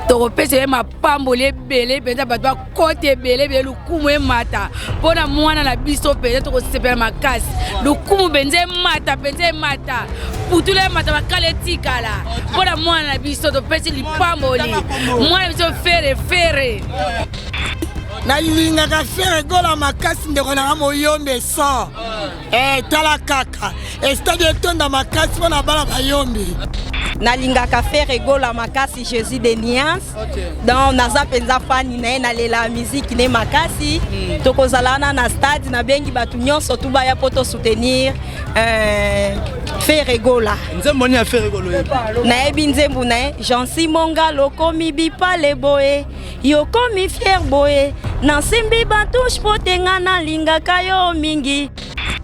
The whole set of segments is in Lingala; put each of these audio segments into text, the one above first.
Tokopesa ye mapamboli ebele mpenza, bato bakota ebele ebele, lukumu emata mpo na mwana na biso mpenza. Tokosepela makasi, lukumu mpenza emata, mpenza emata, putula emata, bakala etikala mpo na mwana na biso. Topesi lipamboli mwana biso Ferre, Ferre. Nalingaka Ferre Gola makasi, ndeko nanga moyombe 100. Tala kaka estade etonda makasi mpo na bana bayombi. Nalingaka Ferre Gola makasi, Jésus de nuance. Donc naza mpenza fan na ye, nalela miziki ne makasi. Tokozala wana na stade, nabengi bato nyonso tu baya mpo tosoutenir Ferre Gola. Nzembo nini ya Ferre Gola oyebi? Nayebi nzembo na ye Jansi Mongalo, okomi bipale boye, yokomi fier boye, nasimbi batouche po te nga nalingaka yo mingi.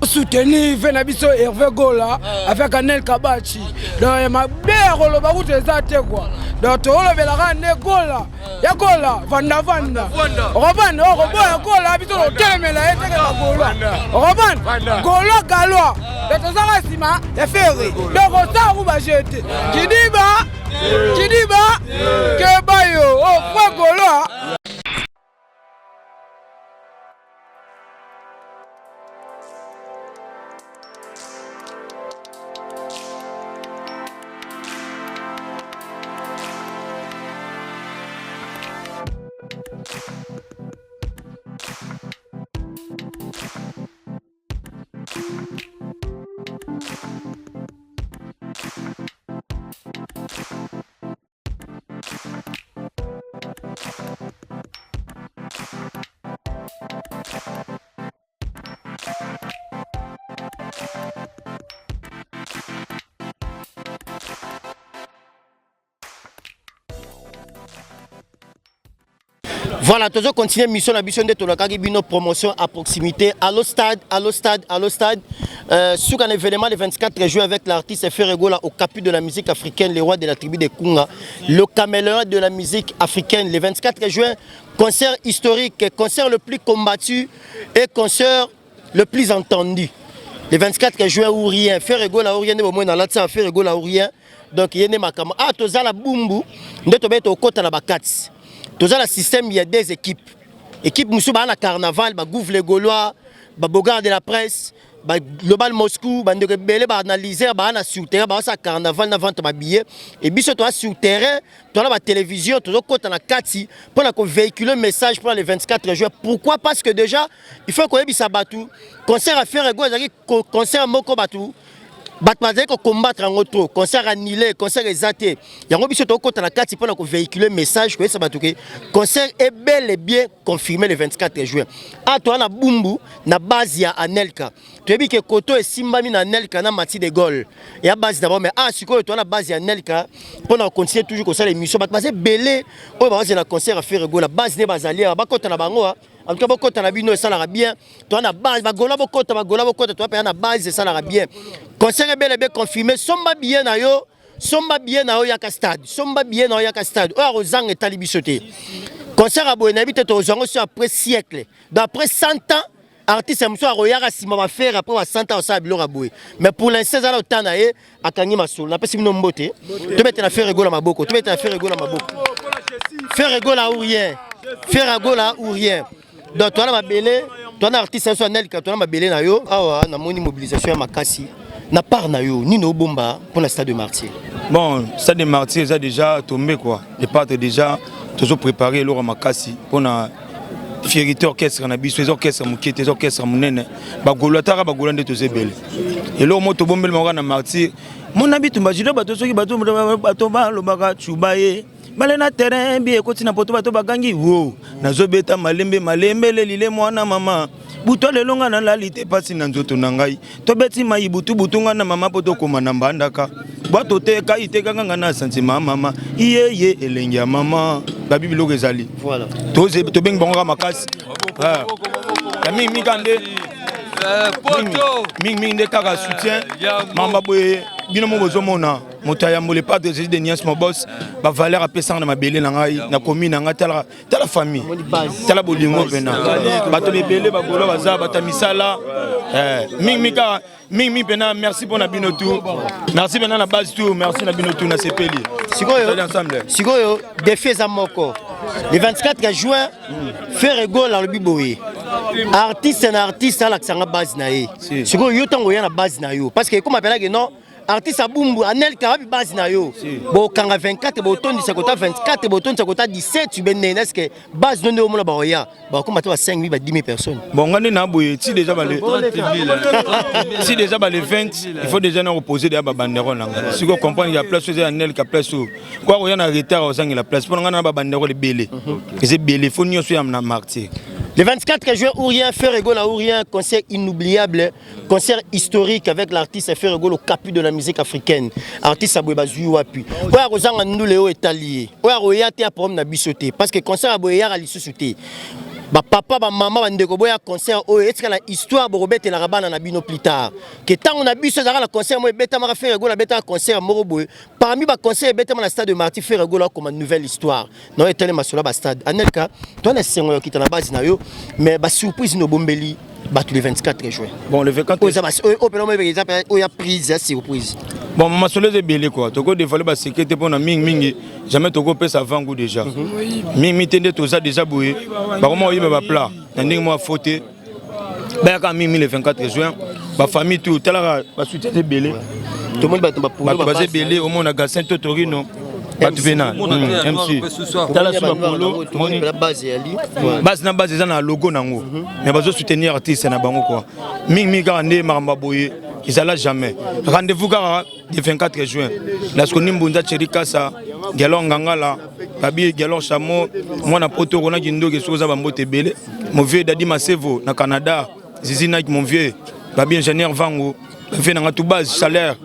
Soutenir ve na biso Hervé Gola avec Anel Kabachi. Donc mabe ya koloba kutu eza te quoi. Donc tokolobelaka nde Gola ya Gola, vanda vanda, okovanda okoboya Gola, biso totelemela ye teke bagola, okovanda Gola galwa. Donc tozaka nsima ya Ferre, donc osala ku baje te, kidiba kidiba keba yo ofwe Gola. Voilà, toujours continuer mission na biso nde tolakaki bino promotion à proximité. Allo stade, allo stade, allo stade. Sur un événement le 24 juin avec l'artiste Ferre Gola au capu de la musique africaine, le roi de la tribu de Kunga, le caméléon de la musique africaine. Le 24 juin, concert historique, concert le plus combattu et concert le plus entendu. Le 24 juin ou rien, Ferre Gola ou rien, au moins dans la Ferre Gola ou rien. Donc yene makambo. Ah, tozala bumbu, nde tobe tokota na bakati. Tozala système, il y a des équipes. Équipe mosusu baa na carnaval, bagouve les Gaulois, babogard de la presse, ba Global Moscou, bandeko ebele, baanalyser baa na sur terrain, baosala carnaval na vente babillet. E biso toza sur terrain, toza na batélévision, tozokɔta na kati mpona kovéhiculer message mpona le 24 juin. Pourquoi? Parce que déjà il faut koyebisa bato, concert ya Ferre Gola ezalaki concert moko bato bazali kocombattre yango trop, concert annulé, concert eza te. Yango biso tokɔta na kati mpona kovéhiculer message, koyebisa bato ke concert est bel et bien confirmé le 24 juin. A toza na Bumbu, na base ya Anelka. Toyebi ke koto esimbami na Anelka na Mati de Gaulle ya base d'abord, mais ah, sikoyo toza na base ya Anelka mpona kocontinue toujours kosala émission. Bato baza ebele oyo bazozela concert ya Ferre Gola. Base nde bazali awa, bakɔta na bango. En tout cas bokɔta na bino, esalaka bien. Toza na base, bagola bokɔta, bagola bokɔta, toza mpenza na base, esalaka bien. Concert ebele be confirmé. Somba billet na yo, somba billet na yo, yaka stade, somba billet na yo, yaka stade. Oyo akozanga etali biso te. Concert ya boye nayebi te tozwa yango so après siècle, donc après 100 ans artiste ya mosusu akoyaka nsima baFerre après ba 100 ans osala biloko ya boye. Mais pour l'instant eza na ota na ye akangi masolo. Napesi bino mbote. Tobetela Ferre Gola maboko, tobetela Ferre Gola maboko. Ferre Gola ou rien, Ferre Gola ou rien. Donc toza na mabele, toza na artiste nyonso Anelka, toza na mabele na yo. Awa namoni mobilisation ya makasi na part na yo. Nini obomba mpona stade de Martyr? Bon, stade de Martyr eza déjà tombé quoi. Le padre déjà tozo préparé eloko makasi mpona fierité orchestre na biso. Eza orchestre moke te, eza orchestre monene. Bagolo ataka bagola nde toza ebele. Eloko mo tobombeli moko na Martyr, mona bitumba judo, bato soki bato balobaka cuba ye bale na terrain bi ekoti na poto, bato bagangi wo nazobeta malembe malembe lelile mwana mama butu lelo nga nalali te, mpasi na nzoto na ngai. Tobeti mai butu butu nga na mama mpo tokóma na Mbandaka, bwato te kai tekanga nga na sentiment mama iyeye elengi ya mama babi biloko ezali. Tobengi bango kaka makasi ya mingimingi kaka nde mingimingi nde kaka soutien mamba boye. Bino mo bozomona moto ayambo, le padre Jésus de Nias, mo boss, bavaleur apesanga na mabele na ngai, na komi na ngai. Tala, tala famille, tala bolingo mpena bato ebele bagolo baza bato ya misala mingimingi kaka mingimingi mpena. Merci mpo na bino tout, merci mpena na base tout, merci na bino tout, nasepeli. Sikoyo sikoyo défi eza moko. Le 24 juin, Ferre Gola alobi boye. Artiste na artiste alakisa nga base na ye. Sikoyo yo ntango oya na base na yo parce que ekoma pelaki non artiste abumbu Anelka wapi base na yo, bokanga 24, botondisa kota 24, botondisa kota 17 bene. Est-ce que base no nde omona baoya bakoma te ba 5 000, ba 10 000 personnes? Bon, nga nde na boye ti déjà ba le 20, il faut déjà na reposer déjà babanderole na nga. Sikoyo comprendre ya place oyo eza ya Nelka, place oyo kwa koya na retard ozangela place mpo na nga na babanderole ebele, eza ebele, faut nyonso ya na Martyr. Le 24 juin ou rien, Ferre Gola ou rien, concert inoubliable, concert historique avec l'artiste Ferre Gola, capu de la musique africaine. Artiste aboye bazui wapi. Oya kozanga ndule oyo etali ye. Oya koya te ya problème na biso te. Parce que concert aboye yaka lisusu te. Ba papa, ba mama, ba ndeko, boya concert oyo etikala histoire bokobetelaka bana na bino plus tard. Ke ntango na biso ezalaka na concert moko ebetamaka, Ferre Gola abetaka concert moko boye. Parmi ba concert ebetama na stade de Martyr, Ferre Gola akoma nouvelle histoire. Na oyo etali masolo ya bastade, Anelka, to na esengo ya okita na base na yo, mais basurprise no obombeli bato le 24 juin? Bon, le 24 oyo eza oyo mpena oyo eza oyo ya prise ya surprise. Bon, masolo eza ebele quoi, tokodévoiler basecret te mpona mingimingi jamais tokopesa vangu déjà mingi te. Nde toza déjà boye, bakoma koyeba baplat na ndenge moko afo te. Bayaka mingi le 24 juin, bafamille tout, talaka basoutien ebele. Tomoni bato. Bato baza ebele, omona Gassin to Torino, bato mpe na MC, tala so bapolo, moni base na base eza na logo nango, mais bazosoutenir artiste na bango quoi. Mingimingi kaka nde makambo ya boye ezala jamais. Rendez-vous kaka le 24 juin. Laskoni Mbunza, Cheri Kasa, Galor Ngangala, Babi Galor Chamo, mwana poto Rona Kindoki, soki oza bambote ebele. Mon vieux Dadi Masevo na Canada, Zizi Nike, mon vieux Babi ingénieur Vango, vieux nanga tout base salaire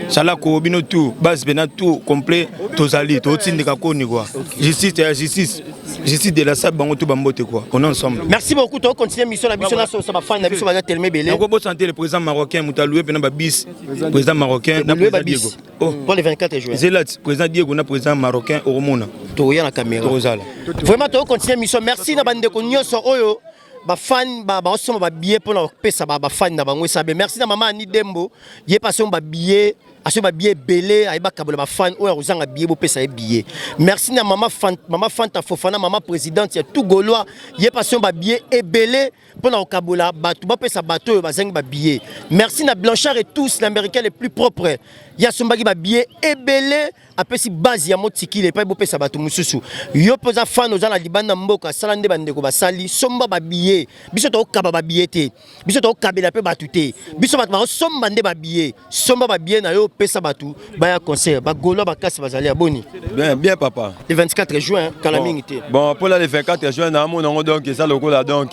salako bino tout base pena tout complet, tozali totindika koni quoi. Justice ya justice, justice de la salle, bango tout bambote quoi, on est ensemble. Merci beaucoup. To continuer mission na biso na so bafani na biso baza teleme ebele. Nakobosana te le président marocain, moto aloué mpena babis, président marocain na président Diego. Oh. Pour le 24 juin. Zelat, président Diego na président marocain okomona. Tokoya na caméra. Tokozala. Vraiment, tokocontinue mission. Merci na bandeko nyonso oyo bafan baosomba babillet mpona kopesa bafani na bango esabe. Merci na mama Ani Dembo, ye mpe asomba babillet, asomba babillet ebele, ayeba kabola bafan oyo akozanga billet, bopesa ye billet. Merci na mama, mama Fanta Fofana, mama présidente ya tout Gaulois, ye mpe asomba babillet ebele mpona kokabola bato, bapesa bato oyo bazangi babillet. Merci na Blanchard et tous l'Américain le plus propre, ye asombaki babillet ebele, apesi base ya motikili epai bopesa bato mosusu. Yo mpe oza fan, oza na libanda mboka, asala nde bandeko basali, somba babillet. Biso tokokaba babillet te, biso tokokabela mpe bato te, biso bato bakosomba nde babillet. Somba babillet na yo, pesa bato baya concert. Bagaulois bakasi bazali ya boni? Bien, bien papa. Le 24 juin, kala mingi te. Bon, mpona le 24 juin, naamona yango donc eza lokola donc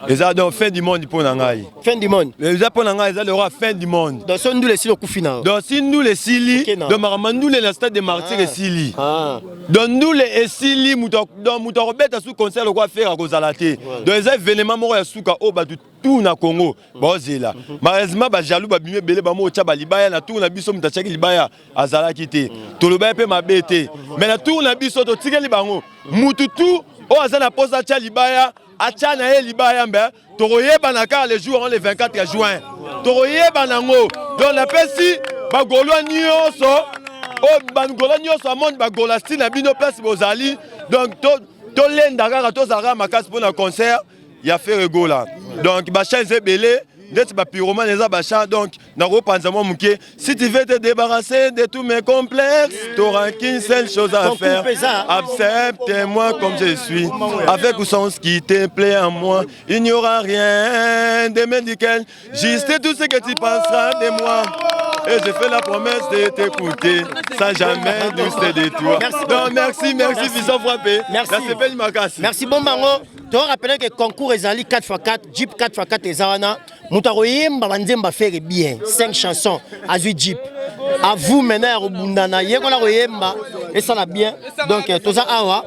eza donc fin du monde mpo na ngai. Fin du monde. Eza mpo na ngai, eza le roi fin du monde. Donc so ndula esili, okufi na. Donc si ndula esili, donc makambo ndule na stade de Martyr esili. Donc ndule esili, moto donc moto akobeta su concert lokola Ferre akozala te. Donc eza événement moko ya suka oyo bato tout na Congo baozela. Malheureusement bajaloux babimi ebele, bamo otya balibaya na tour na biso. Moto atiaki libaya azalaki te, toloba ye mpe mabe te, mais na tour na biso totikeli bango. Mutu tu oyo aza na posa atya libaya, atya na ye libaya, mbe tokoyebana kaka le jour le 24 juin, tokoyebana yango. Donc napesi bagaulois nyonso oyo, bagaulois nyonso amoni bagolasti na bino place bozali. Donc tolenda kaka, tozala kaka makasi mpona concert ya Ferre Gola. Donc bachan eza ebele ndeti bapyromane, eza bachan. Donc nakopanza mwa moke: si tu veux te débarrasser de tous mes complexes, t'auras qu'une seule chose à faire, accepte-moi comme je suis, avec ou sans ce qui te plaît à moi. Il n'y aura rien de médical, juste tout ce que tu penseras de moi, et je fais la promesse de t'écouter sans jamais douter de toi. Merci. Donc merci, merci, Vision Frappé. Merci. Nasepeli makasi. Merci. Bon, bango torappeler ke concours ezali 4x4, jeep 4x4 eza wana. Moto akoyemba banzembo Ferre bien 5 chansons azwi jeep. À vous maintenant ya kobundana, yekola koyemba, esala bien. Donc toza awa,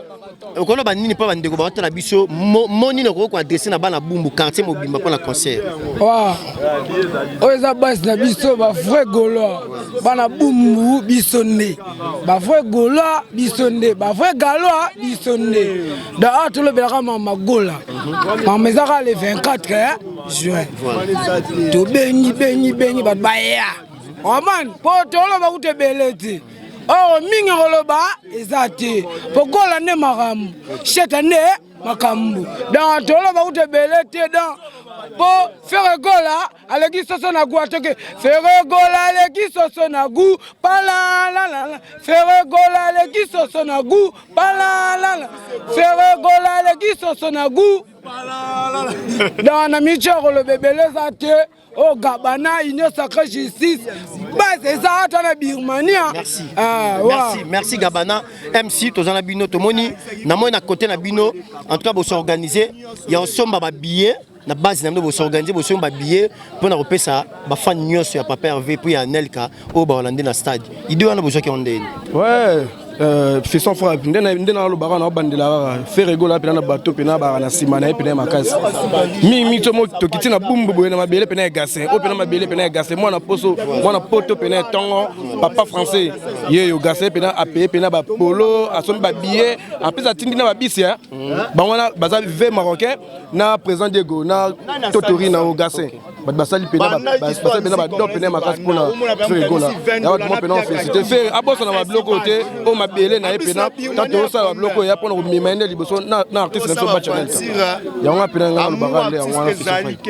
okoloba nini mpo bandeko baotala biso? Mo nini okoki koadresser na bana Bumbu, quartier mobimba, mpo na concert? Wa oyo eza base na biso, bavrai Gaulois, bana Bumbu, biso nde bavrai Gaulois, biso nde bavrai Gaulois, biso nde. Donc awa tolobelaka mama Gola, mama eza kaka le 24 juin. Tobengi bengi bengi bato baya oman, mpo toloba kutu ebele te. Or mingi koloba eza te po Gola nde makambo, sheta nde makambo, donc toloba kutu ebele te. Donc po Ferre Gola aleki soso na gu, atoke Ferre Gola aleki soso na gu palalala, Ferre Gola aleki soso na gu palalala, Ferre Gola aleki soso na gu. Donc na micho ya koloba ebele eza te. Oyo Gabana, Union Sacrée, Justice, base eza ata na Birmania. Merci. Ah, merci, merci Gabana MC. Toza na bino, tomoni namoni na côté na bino. En tout cas, bos'organiser ya osomba babillet na base na bino, bos'organiser, bosomba babillet mpona kopesa bafan nyonso ya Papa Hervé mpo ya Anelka oyo baolande na stade. Idée wana bozwaki yango ndeni? Ouais, fiston frappe nde nalobaka na obandela kaka Ferre Gola mpena na bato mpena baka na nsima na ye mpena ya makasi mingi to mo tokiti na bumbu boye na mabele mpena ya Gasin oyo mpena mabele mpena ya Gasin, mwana poso, mwana poto mpena ya ntongo, papa français ye yo Gasin mpena apeye mpena bapolo, asombi babillet, en plus atindi na babisi bango wana baza v marocain na président Diego na Totori na Ogasin. Bato basali mpena, basali mpena bado mpena ya makasi mpona Ferre Gola. Ya bato mo mpena ofélicité Ferre, abosana babiloko oyo te, oyo mabele na ye mpena tanto osala babiloko oyo ya mpona komema ye nde liboso na artiste na biso Bachanel. Yango wana mpena ngai nalobaka nde yango wana.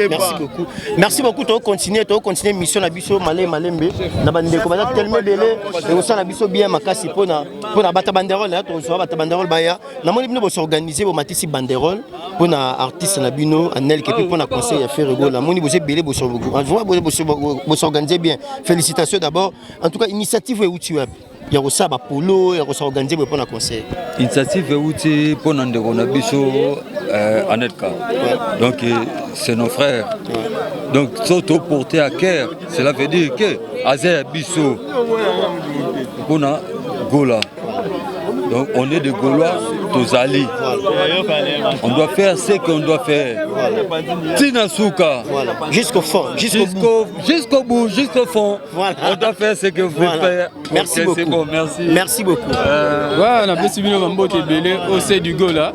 Merci beaucoup, merci beaucoup. Tokocontinue, tokocontinue mission na biso malembe malembe na bandeko baza tellement ebele, ekosala biso bien makasi mpona bata banderole na tozwa bata banderole baya. Namoni bino bos'organiser, bomatisi banderole mpona artiste na bino Anelke mpe mpona conseil ya Ferre Gola. Namoni boza ebele, bos'organiser bien, félicitations d'abord. En tout cas, initiative euti wapi ya kosala bapolo, ya kos'organiser boye mpona conseil? Initiative euti mpona ndeko na biso Anelka. Donc c'est nos frères, donc so toporter à cœur, cela veut dire que aza ya biso mpona Gola. Donc on est des Gaulois, tozali, on doit faire ce qu'on doit faire tina suka. Voilà. Jusqu'au fond, jusqu'au bout. Jusqu'au bout, jusqu'au fond. Voilà. On doit faire ce que vous Voilà. faire. Merci Ok, beaucoup. c'est bon, merci. Merci beaucoup. Ouais, napesi bino bambote ebele ose du Gola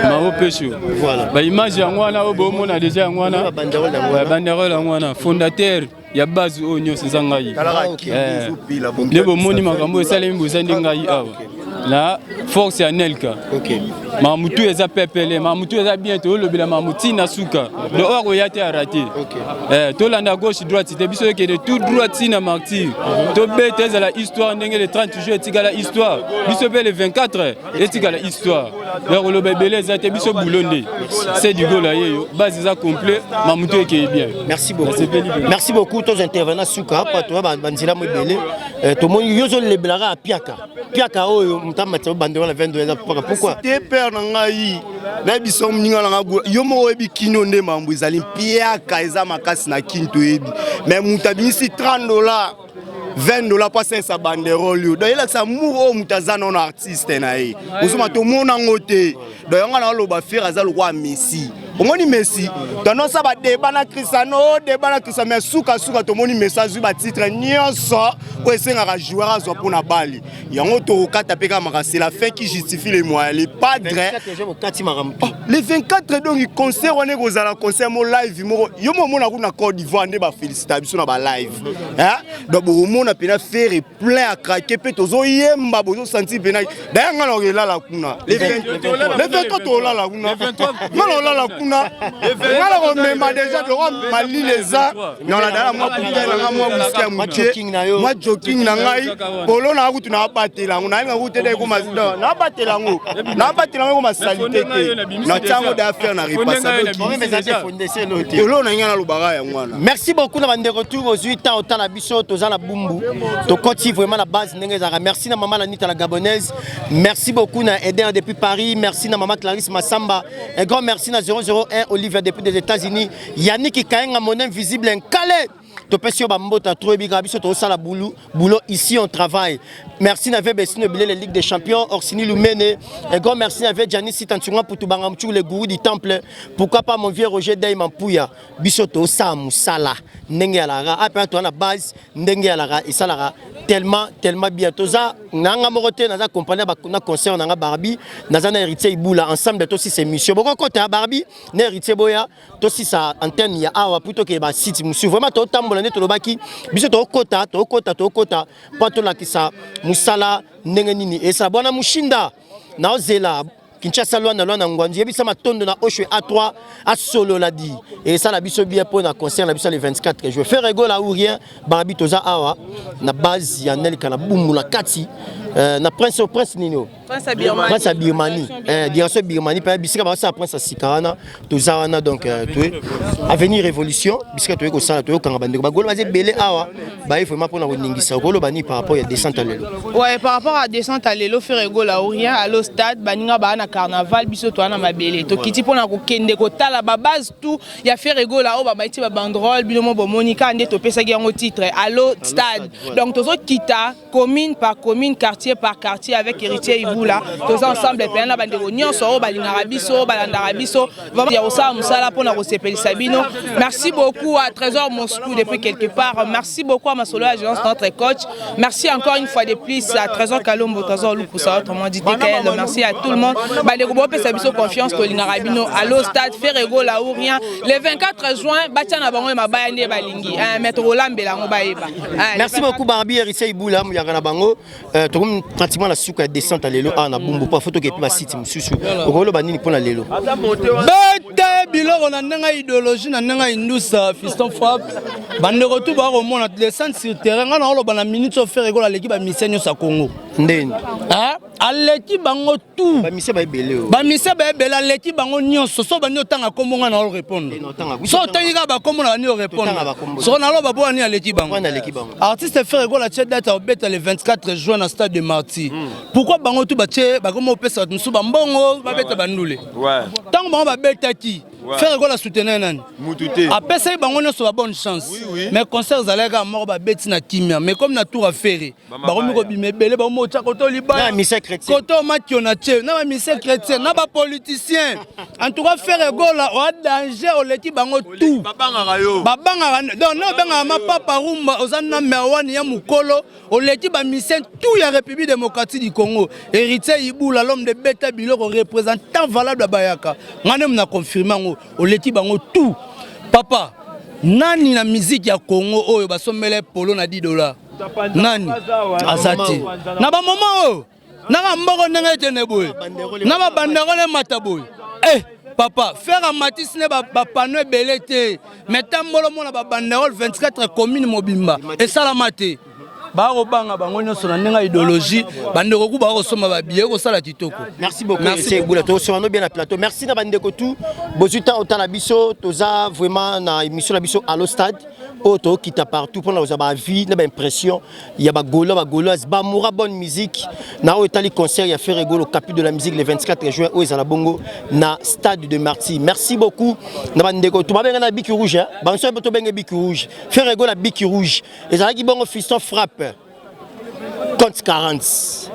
Mao Pesho. Voilà. Baimage yango wana oyo bomona déjà, yango wana. Banderole yango wana. Ouais, banderole yango wana, fondateur ya base oyo nyonso eza ngai. Ah, ok. Nde bomoni makambo esalemi boza nde ngai awa na force ya Nelka. Makambo tu eza pepele, makambo tu eza bien, toyolobela makambo ntina suka. Donc oyo akoya te arate. Tolanda gauche droite te, biso ekende tout droit ntina Martyr, tobeta ezala histoire. Ndenge le 30 juin etikala histoire, biso mpe le 24 etikala histoire. Donc koloba ebele eza te, biso bulo nde c'est du Gola yeyo, base eza complet, mamutu ekeye bien. Merci beaucoup. Nasepeli mpenza. Merci beaucoup. Tozo intervenant suka po toya banzela mo ebele. Tomoni yo ozolebelaka ya piaka piaka oyo moto amatisa banderole na 22 eza paka. Pourquoi? Te, père na ngai, nayebi so moninga na ngai, yo moko oyebi kino nde mambo ezali mpiaka, eza makasi na kini, toyebi. Mais moto abimisi 30 $, 20 $ mpo asalisa banderole oyo, donc elakisa amour oyo moto aza nano artiste na ye. Ozoma tomona yango te. Donc yango na oloba, Ferre aza lokola Messi. Omoni Messi tonosa badeba na Cristiano, débat na Cristiano, mais sukasuka tomoni Messi azwi batitre nyonso oyo esengaka joueur azwa mpona bali. Yango tokokata mpe kaka makasi, c'est la fin qui justifie les moyens, les padre. 24 bokati makambo. Oh, le 24, donc concert wana ekozala concert mo live moko. Yo mo omona kuna Côte d'Ivoire nde bafélicita biso na balive. Donc bokomona mpena Ferre plein à craquer mpe tozoyemba, bozosentir mpena. Daya ngai na kolala kuna le 23, tolala kuna, ngai na kolala kuna, ngai na komema déjà toko malili eza na dala mwa bouteille na ngai, mwa whisky ya moke, mwa joking na ngai, polo na kutu nabatela yango, nayebi kutu te ekoma, nabatela yango, nabatela yango ekoma saleté te, natiango da affaire na repasa eloko na ngai nalobaka yango wana. Merci beaucoup na bandeko tu bozwi temps otala biso. Toza na Bumbu, tokoti vraiment na base ndenge ezalaka. Merci na mama Lanita la Gabonaise, merci beaucoup na Eder depuis Paris, merci na mama Clarisse Massamba, un grand merci na 001 Olivia depuis des États-Unis, Yannick Kaenga, mon invisible Nkale, topesi yo bambota trop. Ebikaka biso tozosala boulot ici, on travaille. Merci na VB Sino Bilele, Ligue des Champions, Orsini Lumene, un grand merci na ve Gianni Sitantunga Putubanga Mchu, le gourou du temple, pourquoi pas mon vieux Roger Day Mampuya. Biso tosala mosala ndenge yalaka ape toza na base ndenge yalaka, esalaka tellement tellement bien. Toza nanga moko te, naza compagnie na concert nanga Barbi, naza na Héritier Ibula. Ensemble tosisa émission, bokokota ya Barbi na Héritier, boya tosisa antenne ya awa plutôt ke basite mosusu. Vraiment totambola nde tolobaki, biso tokota, tokota, tokota mpo tolakisa. Musala ndenge nini esala bwana Mushinda naozela Kinshasa Luanda Luanda Ngwanzu yebisa matondo na Oshwe A3 asolola di esala biso bien mpo na concert na biso le 24 juin. Ferre Gola ou rien barabi toza awa na base ya Nelka na Bumbu na kati na prince au prince nini prince ya Birmanie direction Birmanie pe bisika basala prince ya sika wana toza wana donc toye avenir révolution bisika toye kosala toye kokanga bandeko bagolo baza ebele awa baye vraiment mpona koningisa. Okoloba nini par rapport ya descente ya lelo? Ouais, par rapport à descente à lelo, Ferre Gola ou rien, allo stade, baninga ba na carnaval, biso to na mabele. Tokiti pona kokende kotala ba base tout ya Ferre Gola o ba baiti ba banderole bino mo bomoni ka nde topesaki yango titre allo stade. Donc tozo kita commune par commune, quartier par quartier avec Héritier Ibula. Toza ensemble pe na bandeko nyonso oyo balingaka biso, balandaka biso. Vraiment ya kosala mosala pona kosepelisa bino. Merci beaucoup à Trésor Moscou depuis quelque part. Merci beaucoup à Masolo Agence, notre coach. Merci encore une fois de plus à Trésor Kalombo, Trésor Lukusa, autrement dit TKL. Merci à tout le monde. Bandeko bopesa biso confiance, tolingaka bino. Allo stade, Ferre Gola ou rien. Le 24 juin, batia na bango mabaya nde balingi. Mais tokolambela yango bayeba. Merci beaucoup Barbie Héritier Ibula muyaka na bango. Tokomi pratiquement na suka ya descente ya lelo awa na Bumbu po foto kepi ba site mosusu. Okoloba nini mpona lelo? Bete biloko na ndenge ya idéologie na ndenge ya indusa fiston frappe bandeko tu bakomona descente sur terrain. Ngai naoloba na minute oyo Ferre Gola aleki bamusiciens nyonso ya Congo. Ndeni? Aleki bango tout. Bamusiciens baebele oyo. Bamusiciens baebele, aleki bango nyonso. So bandi otanga kombo, ngai na répondre. So otangi kaka bakombo na bandi orépondre. Soko naloba mpo wani aleki bango. Artiste Ferre Gola atie date akobeta le 24 juin na stade de Martyr. Pourquoi bango tu batie bakoma opesa bato mosusu bambongo babeta bandule? Ntango bango babetaki, Ferre Gola soutenir nani? Apesaki bango nyonso ba bonne chance, mais concert ezalaki kaka moko, babeti na kimia. Mais comme na tour affaire bakomi kobima ebele, bakomi otya koto libaya, koto makiona tie na bamusiciens chrétien na bapoliticien. En tout cas Ferre Gola oa danger, oleki bango tout, babangaka. Donc ne obengaka mapapa rumba, oza number one ya mokolo, oleki bamusiciens tout ya République démocratique du Congo. Héritier Ibula, l'homme de beta biloko, représentant valable ya bayaka, ngai nde na confirme yango, oleki bango tout papa. Nani na musique ya Congo oyo basombela polo na 10 $? Nani aza te na bamoma oyo naka mboko ndenge ekende boye na babanderole emata boye? Eh papa, Ferre amatisi ne bapano ebele te, mais tambolo mona babanderole 24 commune mobimba esalama te. Bakobanga bango nyonso na ndenge ya idéologie. Bandeko ku bakosomba babillet, kosala kitoko. Merci beaucoup. Merci Eboula, tosomano bien na plateau. Merci na bandeko tout bozwi temps otala biso. Toza vraiment na émission na biso Allo Stade oyo tokita partout mpona kozwa baavis na baimpression ya bagaulois, bagauloise bamoura bonne musique na oyo etali concert ya Ferre Gola Capi de la musique le 24 juin oyo ezala bongo na stade de Martyr. Merci beaucoup na bandeko to babenga na biki rouge, banso tobenge biki rouge, Ferre Gola biki rouge. Ezalaki bongo fiston frappe compte 40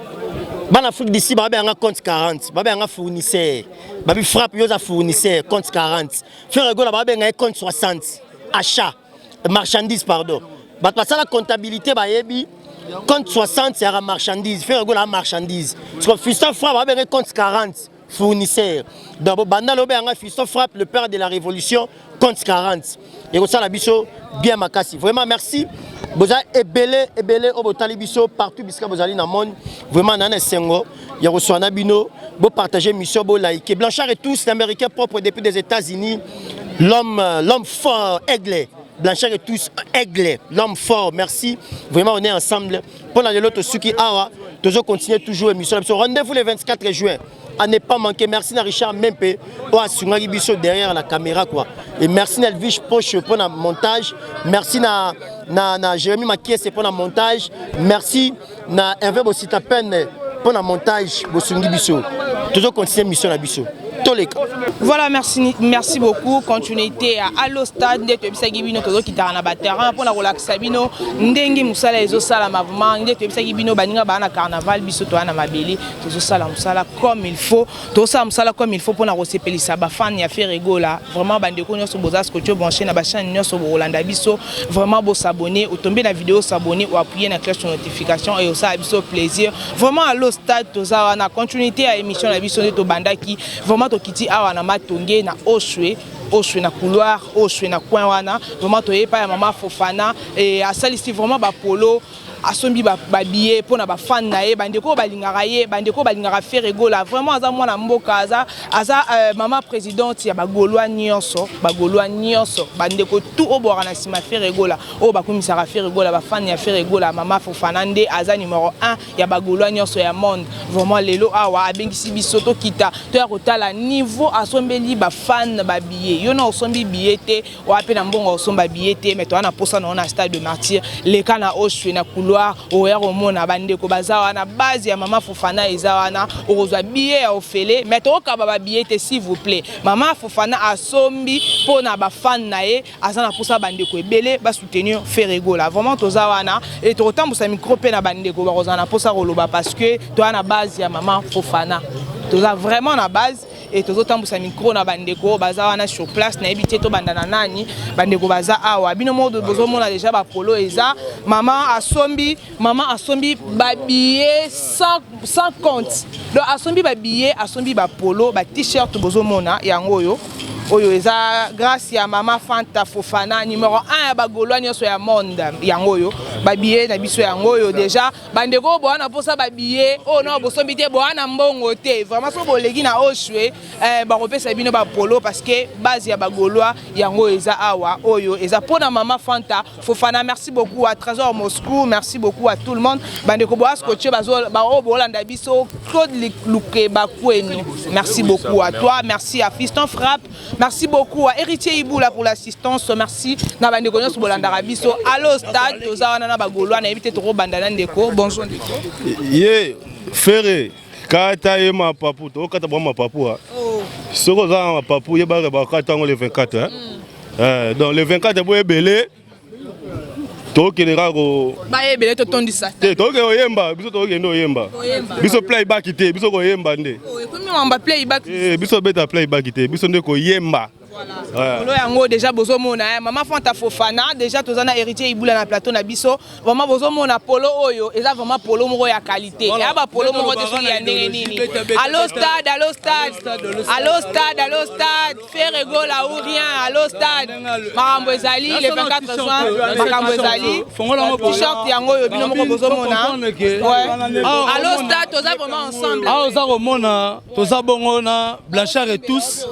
bana Afrique d'ici babenganga compte 40, babenganga fournisseur, babi frappe yo oza fournisseur compte 40. Ferre Gola babenga ye compte 60, achat marchandise, pardon. Bato basala comptabilité bayebi compte 60 yaka marchandise. Ferre Gola marchandise, parce que fiston frappe babenga compte 40 fournisseur. Donc banda lobe yanga fiston frappe, le père de la révolution, compte 40 ekosala biso bien makasi. Vraiment merci, boza ebele ebele oyo botali biso partout bisika bozali na monde. Vraiment na na esengo ya koswana na bino. Bopartage mission, bolike. Blanchard et tous l'américain propre depuis des États-Unis, l'homme, l'homme fort, aigle. Blanchard et tous aigle, l'homme fort, merci. Vraiment on est ensemble mpona lelo. Tosuki awa, tozo continuer toujours émission na biso. Rendez-vous le 24 juin, à ne pas manquer. Merci na Richard Mempe oyo asungaki biso derrière la caméra quoi. Et merci na Elvish Poche pour na montage. Merci na Jérémy Makiese pour na montage. Merci na Hervé Bosita Pene pour na montage bosungi biso. Toujours continuer mission na biso. Toleka. Voilà, merci, merci beaucoup. Continuité à Allo Stade, nde toyebisaki bino tozokitaka na baterrain mpona kolakisa bino ndenge mosala ezosalama. Vraiment nde toyebisaki bino, baninga baa na carnaval, biso toya na mabele, tozosala mosala comme il faut, tozosala mosala comme il faut mpona kosepelisa bafan ya Ferre Gola. Vraiment bandeko nyonso boza scotché, branché na bachaîne nyonso bokolanda biso, vraiment bosabonner, otombe na vidéo, s'abonner, oappuyer na cloche de notification et osala biso plaisir. Vraiment Allo Stade, toza wana, continuité ya émission na biso nde tobandaki. Vraiment tokiti awa na Matonge, na Oshwe, Oshwe na couloir, Oshwe na coin wana. Vraiment toye epai ya mama Fofana e asalisi vraiment bapolo. Asombi ba ba billets pona ba fans na ye, ba ndeko oyo balingaka ye, ba ndeko oyo balingaka Ferre Gola. Vraiment aza mwana mboka, aza aza euh, mama presidente ya ba Gaulois nyonso, ba Gaulois nyonso, ba ndeko tout oyo bwaka na sima Ferre Gola, oyo bakumisaka Ferre Gola, ba fans ya Ferre Gola, mama Fofana nde aza numero 1 ya ba Gaulois nyonso ya monde. Vraiment lelo awa abengisi biso tokita toya kotala niveau asombeli ba fans ba billets. Yo na osombi billet te, oa pe na mbongo ya kosomba billet te mais toza na posa na yo na stade de martyr leka na oshwe na couloir oya komona bandeko baza wana base ya mama fofana eza wana okozwa billet ya ofele mais tokokaba ba billet te s'il vous plaît mama fofana asombi mpo na ba fan na ye aza na posa bandeko ebele ba soutenir Ferre Gola vraiment toza wana et tokotambusa micro mpe na bandeko bakozala na posa koloba parce que toza na base ya mama fofana toza vraiment na base et tozotambusa micro na bandeko baza wana sur place nayebi te tobanda na nani bandeko baza awa bino moko bozomona deja bapolo eza mama asombi mama asombi babillet sans, sans compte donc asombi babillet asombi bapolo ba t-shirt bozomona yango oyo oyo eza grâce ya mama Fanta Fofana numéro 1 ya bagolois nyonso ya monde yango oyo babillet na biso yango oyo deja Bandeko oyo boa na posa ba billet oyo nao bosombi te boa na mbongo te vraiment soki boleki na oshwe eh, bakopesa bino ba polo parce que base ya ba gaulois yango eza awa oyo eza pona mama Fanta Fofana. Merci beaucoup à Trésor Moscou, merci beaucoup à tout le monde. Bandeko boa scotché bazo ba oyo bolanda biso Claude Lukeba Kwenu. Merci beaucoup à toi, merci à Fiston Frappe. Merci beaucoup à Héritier Iboula pour l'assistance. Merci na bandeko nyonso bolandaka biso. Allo stade toza wana na ba Gaulois na yebi te tokobanda na ndeko. Bonjour ndeko. Ye Ferre kata ye mapapu tokata bango mapapu ah. Oh. Soki oza na mapapu yebaka bakata yango le 24 hein. Mm. Eh, donc le 24 boye ebele tokende kaka ko bayebele totondisa te tokende koyemba biso tokende koyemba biso playback te biso koyemba nde oh, ekomi mamba playback eh, biso beta playback te biso nde koyemba Polo yango déjà bozomona eh, mama Fanta Fofana déjà toza na héritier Ibula na plateau na biso vraiment bozomona polo oyo eza vraiment polo moko ya qualité ya ba polo moko te soki ya ndenge nini allo stade allo stade allo stade allo stade Ferre Gola ou rien, allo stade. Makambo ezali le 24 juin, makambo ezali. T-shirt yango oyo bino moko bozomona. Ouais. Allo stade, toza vraiment ensemble. Awa oza komona toza bongo na Blanchard et tous.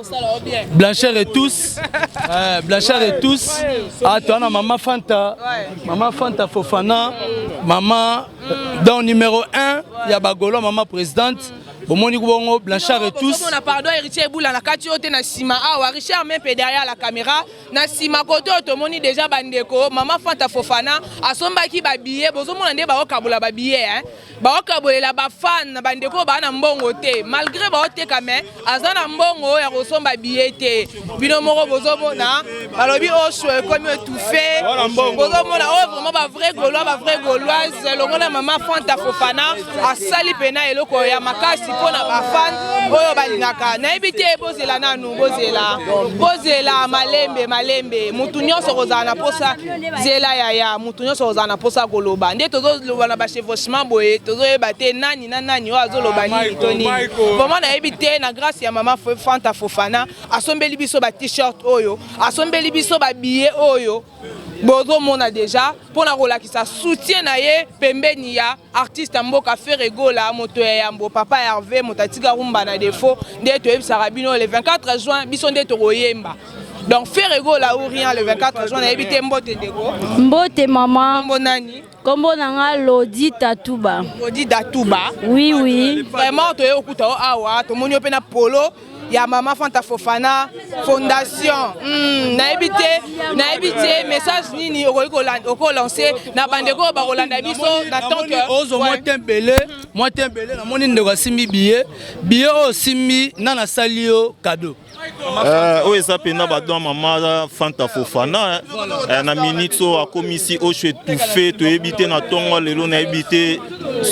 Blanchard et tous. Euh, Blanchard et tous. Ah, toi na mama Fanta. Mama Fanta Fofana. Mama dans numéro 1 ya bagolo mama présidente. Bomoni bongo Blanchard et tous. Bomona pardon héritier Eboula na kati oyo te na sima awa Richard Mempe derrière la caméra na sima kote oyo tomoni déjà bandeko mama Fanta Fofana asombaki ba billets bozomona nde baokabola ba billets hein baokabolela ba fan bandeko oyo baa na mbongo te malgré baoteka mais aza na mbongo ya kosomba billet te bino moko bozomona balobi osho ekomi étouffé bozomona oyo vraiment ba vrai gaulois ba vrai gauloise longola mama Fanta Fofana asali pena eloko ya makasi mpo na bafan oyo balingaka nayebi te bozela nanu bozela bozela malembe malembe mutu nyonso kozala na posa zela yaya mutu nyonso kozala na posa koloba nde tozoloba na bachevauchement boye tozoyeba te nani na nani oyo azoloba ah, nini to nini vraiment nayebi te na grâce ya mama Fanta Fofana asombeli biso ba t-shirt oyo asombeli biso ba billet oyo bozomona deja mpo na kolakisa soutien na ye pembeni ya artiste ya mboka Ferre Gola moto ya yambo papa Hervé moto atika rumba na défaut nde toyebisaka bino le 24 juin biso nde tokoyemba donc Ferre Gola ou rien le 24 juin nayebi te mbote ndeko mbote mama mbo nani Kombo na nga Lodi Tatuba. Lodi Tatuba. Oui oui. Vraiment toye okuta yo awa tomoni yo pe na polo ya mama Fanta Fofana fondation. Hmm, nayebi te nayebi te message nini okoki kolancer na bandeko oyo bakolanda biso na tant que ozo mwa tembele mwa tembele namoni ndeko asimbi billet billet oyo osimbi nana asali yo cadeau Euh, oyo eza mpenza badon mama fanta fofana eh, na minute oyo akomisi osho étouffe toyebi te na ntongo lelo nayebi te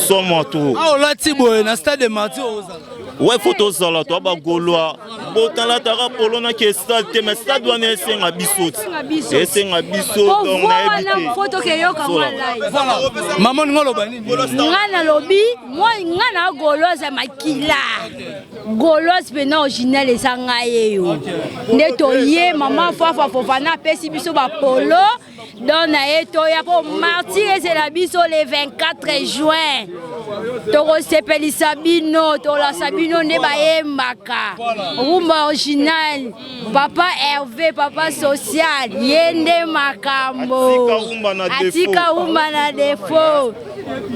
somo to ah, olati boye na stade de martyr ozala Ouais, faut tozala toa bagolois botalataka polo na ke stade te mais stade wana esenga biso ti esenga biso donc nayebi te faut tokeyoka mwa live. Mama olingi oloba nini? Nga nalobi nga na gauloise ya makila gauloise mpena original eza ngai eyo nde toye mama fafa fofana apesi biso bapolo don na ye toya mpo martyr ezela biso le 24 juin tokosepelisa bino tolasa bino nde bayembaka rumba original papa herve papa social ye nde makambo atika rumba na defo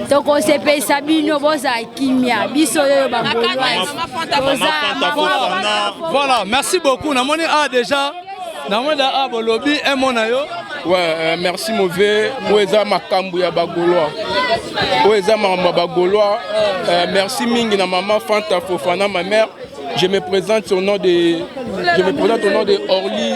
tokosepelisa bino bozala kimia biso oyo bagauloise voilà merci beaucoup namoni a ah, déjà namoni da a ah, bolobi un mot na yo ouais euh, merci mauvais oyo eza makambo ya bagaulois oyo eza makambo ya bagaulois euh, merci mingi na mama fanta fofana ma mère Je me présente au nom de je me présente au nom de Orly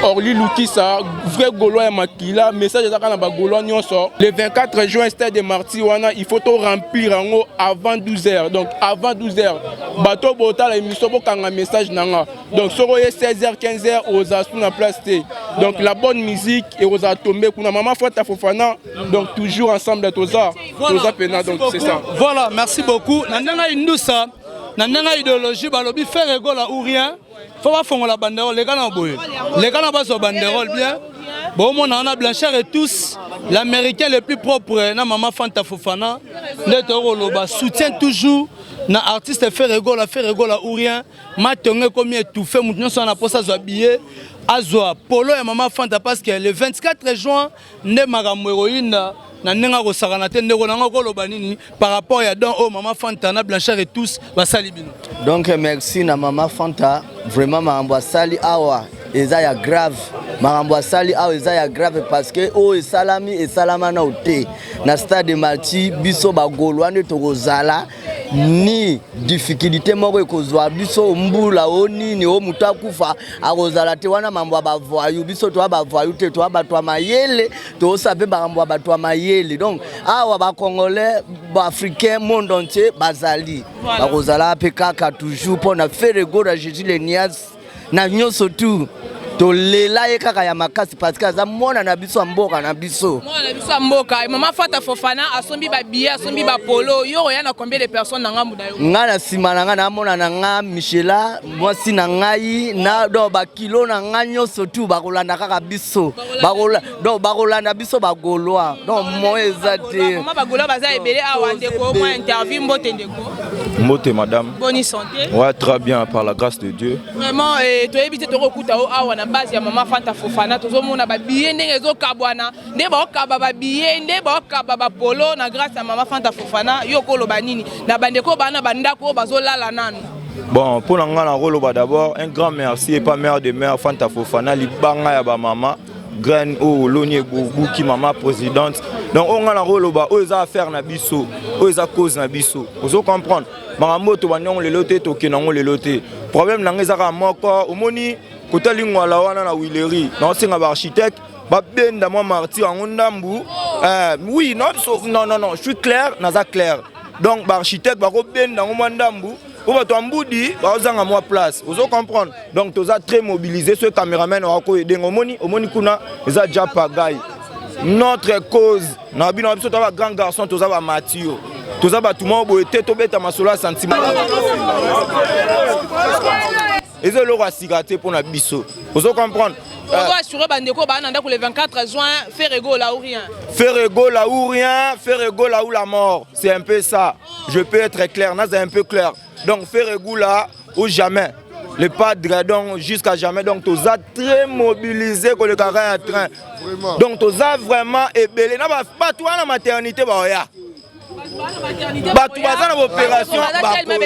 Orly Lukisa, vrai Gaulois ya makila, message ezaka na ba Gaulois nyonso. Le 24 juin stade de Martyrs wana, il faut to remplir yango avant 12 heures. Donc avant 12 heures, bato botala émission bokanga message nanga. Donc soko ye 16h 15h oza sous na place te. Donc la bonne musique et oza tomber kuna maman Fata Fofana. Donc toujours ensemble toza toza pena donc c'est ça. Voilà, merci beaucoup. Na ndanga indusa na ndenge ya idéologie balobi faire egola ou rien fo bafongola banderole leka na boye leka na bazwa banderole bien bomona wana blanchard et tous l'américain le plus propre na mama fanta fofana nde tokoloba soutien toujours na artiste ferre gola ferre gola ou rien matonga ekomi étouffe moto nyonso wana mposa azwa billet azwa polo ya mama fanta parce que le 24 juin nde makambo ekoyinda na ndenge akosakana te ndeko na nga okoloba nini par rapport ya don oyo mama fanta na blanchard et tous basali bino donc merci na mama fanta vraiment makambo asali awa eza ya grave makambo asali awa eza ya grave parce que oyo esalami esalama nao te na stade de marti biso bagolwa nde tokozala ni difficulté moko ekozwa biso mbula o nini o moto akufa akozala te wana mambo ya bavoyu biso toa bavoyu te toa bato ya mayele toosala mpe makambo ya bato ya mayele donc awa bacongolais baafricain monde entier bazali bakozala mpe kaka toujours mpo na ferre gola jésus le nias na nyonso tout tolela ye kaka ya makasi parce que aza mwana na biso ya mboka na biso mwana na biso ya mboka mama fata fofana asombi babillet asombi bapolo yo oya na combien de personnes na ngambu na yo ngai na nsima na ngai namona na ngai michela mwasi na ngai na donc bakilo na ngai nyonso tu bakolanda kaka biso donc bakolanda biso bagolois donc moyen eza te mama bagolois baza ebele awa ndeko mwa interview mbote ndeko Mbote madame. Bonne santé. Ouais, très bien par la grâce de Dieu. Vraiment eh, toyebi te tokokuta o awa na base ya mama Fanta Fofana tozomona ba billets ndenge ezokabwana nde baokaba ba billets nde baokaba ba polo na grâce ya mama Fanta Fofana yo okoloba nini na bandeko bana bandako oyo bazolala nanu. Bon, pour nga na koloba d'abord un grand merci et pas mère de mère Fanta Fofana libanga ya ba mama graine oyo oloni ebuki mama présidente donc oyo ngai nakoloba oyo eza affaire na biso oyo eza cause na biso ozo comprendre makambo oyo tobandi yango lelo te tokende yango lelo te problème na ngai eza kaka moko omoni kota lingwala wana na wileri naosenga baarchitecte babenda mwa martyr yango ndambu eh, oui non, non, non, non, je suis clair naza clair donc baarchitecte bakobenda yango mwa ndambu po bato ya mbudi baozanga mwa place ozo comprendre donc toza très mobilisé soki cameraman akoyede nga omoni omoni kuna eza ja pagai notre cause na bino biso toza ba grand garçon toza ba mature toza bato moko boye te tobeta masolo ya sentiment eza eloko ya sika te mpo na biso ozo comprendre ozo assurer bandeko baa na ndako le 24 juin ferre gola ou rien ferre gola ou rien ferre gola ou la mort c'est un peu ça je peux être clair naza un peu clair donc ferre gola ou jamais le padre donc jusqu'à jamais donc toza très mobilisé koleka kaka ya train donc toza vraiment ebele na bato wana maternité baoya bato baza na baopération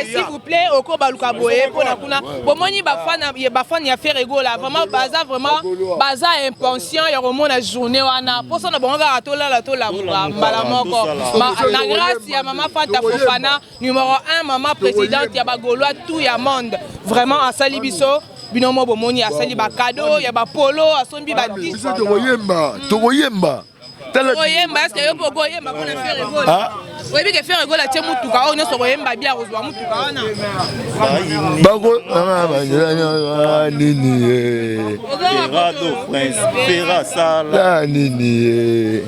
s'il vous plaît oko baluka boye mpona kuna bomoni bafane ya ferre gola vraiment baza vraiment baza inconscient ya komona journée wana mposa na bango kaka tolala tolamuka mbala moko na grâce ya mama fanta fofana numéro 1 mama présidente ya bagaulois tout ya monde vraiment asali biso bino mo bomoni asali bakado ya bapolo asombi ba tokoyemba tokoyemba oyemba eske yo mpe okoyemba mpona ferre gola ah? Oyebi ke Ferre Gola atie mutuka oyo nyonso koyemba bien akozwa mutuka wana. Bako ah, nini ye. Ferrado Prince Ferra Sala nini ye.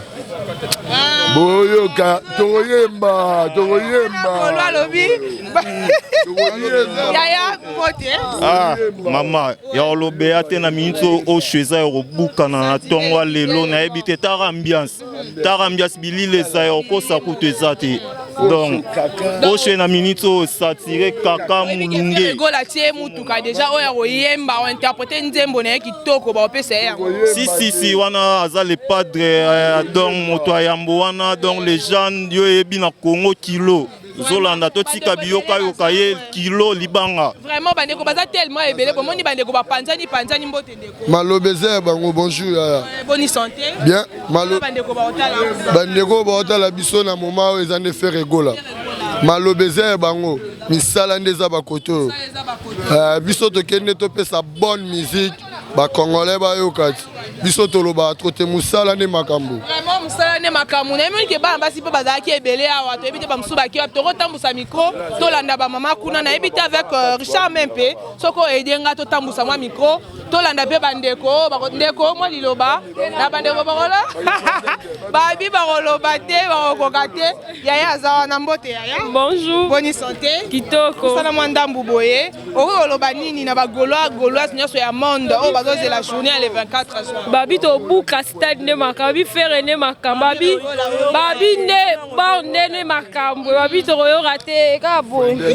Boyoka tokoyemba tokoyemba. Alobi yaya mbote. Ah mama ya kolobeya te na minute oyo osho eza ya kobukana na ntongo ya lelo nayebi te tara ambiance tara ambiance bilili eza ya kokosa kutu eza te donc osho na minute oyo satire kaka mulunge Gola tie mutuka deja oyo akoyemba ointerprete nzembo na ye kitoko bakopesa ye yango. Si si si wana aza le padre euh, donc moto ya yambo wana donc les jeunes yo oyebi na Congo kilo ozolanda totika biyokayoka ye kilo libanga. Vraiment bandeko baza tellement ebele bomoni bandeko bapanzani panzani mbote ndeko. Maloba eza ya bango bonjour yaya. Eh, boni santé. Bien malo bandeko baotala. Bandeko baotala biso na moment oyo eza nde Ferre Gola. Maloba eza ya bango misala nde eza bakote oyo. Eh, biso tokende topesa bonne musique ba congolais bayoka ti biso tolobaka trop te mosala nde makambo. Vraiment mosala nde makambo. Nayebi ke bana basi mpe bazalaki ebele awa toyebi te bamosusu baki wapi tokotambusa micro tolanda bamama kuna nayebi te avec euh, Richard Mempe soki oede nga totambusa mwa micro tolanda mpe bandeko ndeko mwa liloba na bandeko bakola babi bakoloba te bakokoka te yaya aza wana mbote yaya bonjour boni santé kitoko osala mwa ndambu boye okoki koloba nini na bagaulois gauloise nyonso ya monde oyo bazozela journée ya le 24 juin babi tobuka stade nde makambo babi fere nde makambo babi babi nde bar nde nde makambo babi tokoyoka te kaka boye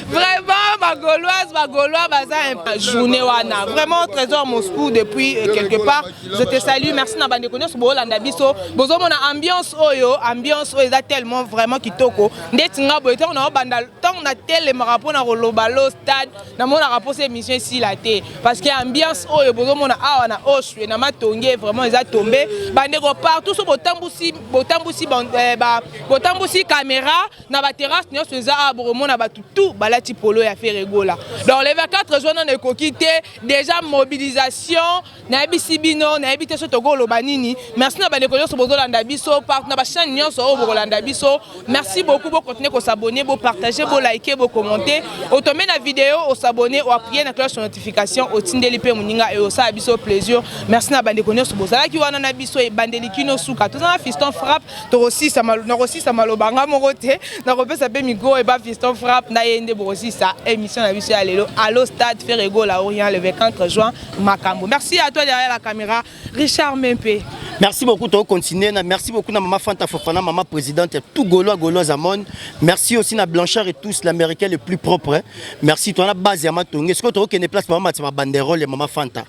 Vraiment, ba Gauloise, ba Gaulois, baza journée wana. Vraiment, Trésor Moscou depuis euh, quelque part. Je te salue. Merci na bande nyonso bolanda biso. Bozomona ambiance oyo, ambiance oyo eza tellement vraiment kitoko. Ndeti nga boye ntango na banda ntango na telemaka mpo na koloba lo stade, namonaka mposa émission esila te. Parce que ambiance oyo bozomona awa na Oshwe na Matonge vraiment eza tombe. Bandeko partout so botambusi botambusi eh, ba botambusi caméra na ba terrasse nyonso eza awa bokomona bato tout balati polo ya Ferre Gola. Donc le 24 juin nano ekoki te, déjà mobilisation nayebisi bino, nayebi te soki tokoloba nini. Merci na bandeko nyonso bozolanda biso partout na ba chaîne nyonso oyo bokolanda biso. Merci beaucoup, bo continuer ko s'abonner, bo partager, bo liker, bo commenter. Otombe na video, o s'abonner, o appuyer na cloche de notification, otindeli pe moninga et osala biso plaisir. Merci na bandeko nyonso bozalaki wana na biso ebandeli kino suka. Toza na fiston frappe tokosisa nakosisa maloba nga moko te nakopesa mpe micro epa fiston frappe na ye nde bokosisa émission na biso ya lelo allo stade Ferre Gola Orient le 24 juin makambo merci à toi derrière la caméra Richard Mempe. Merci beaucoup, to continuer. Merci beaucoup na maman Fanta Fofana, maman présidente, tout Gaulois, Gaulois Amon. Merci aussi na Blanchard et tous, l'Américain le plus propre. Hein. Merci, toi na base ya Matonge. Ce que tu as place maman ma banderole maman Fanta.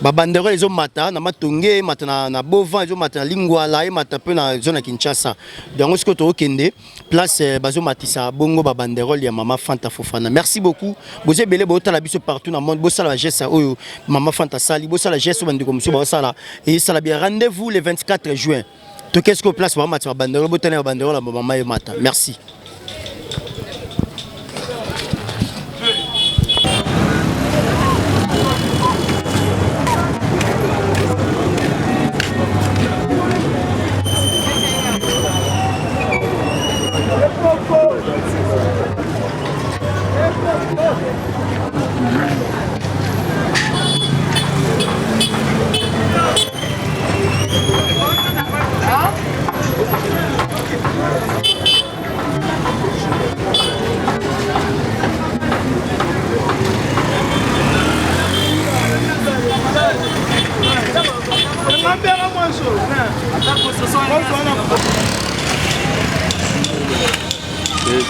Ba banderole ezo mata na Matonge, mata na, na Bovan, ezo mata na Lingwala, emata pe na zone ya Kinshasa. Donc ce que tu okende place eh, bazo matisa bongo ba banderole ya mama Fanta Fofana. Merci beaucoup. Bozo ebele botala biso partout na monde, bosala ba geste oyo mama Fanta sali, bosala geste bandeko mosusu basala et sala bien. Rendez-vous le 24 juin. To qu'est-ce que place ba matisa ba banderole, botala ba banderole ya mama emata. Merci.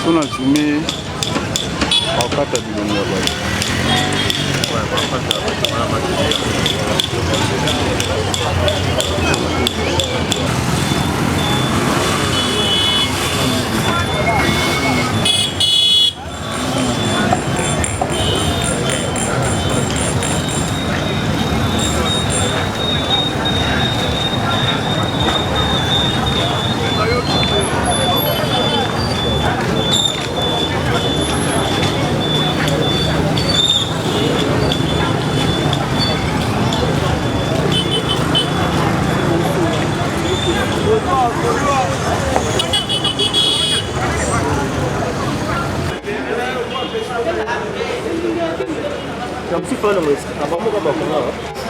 So na zumi bakata bilongi ya bato. Na mosusu fana ngo avant moko bakanga.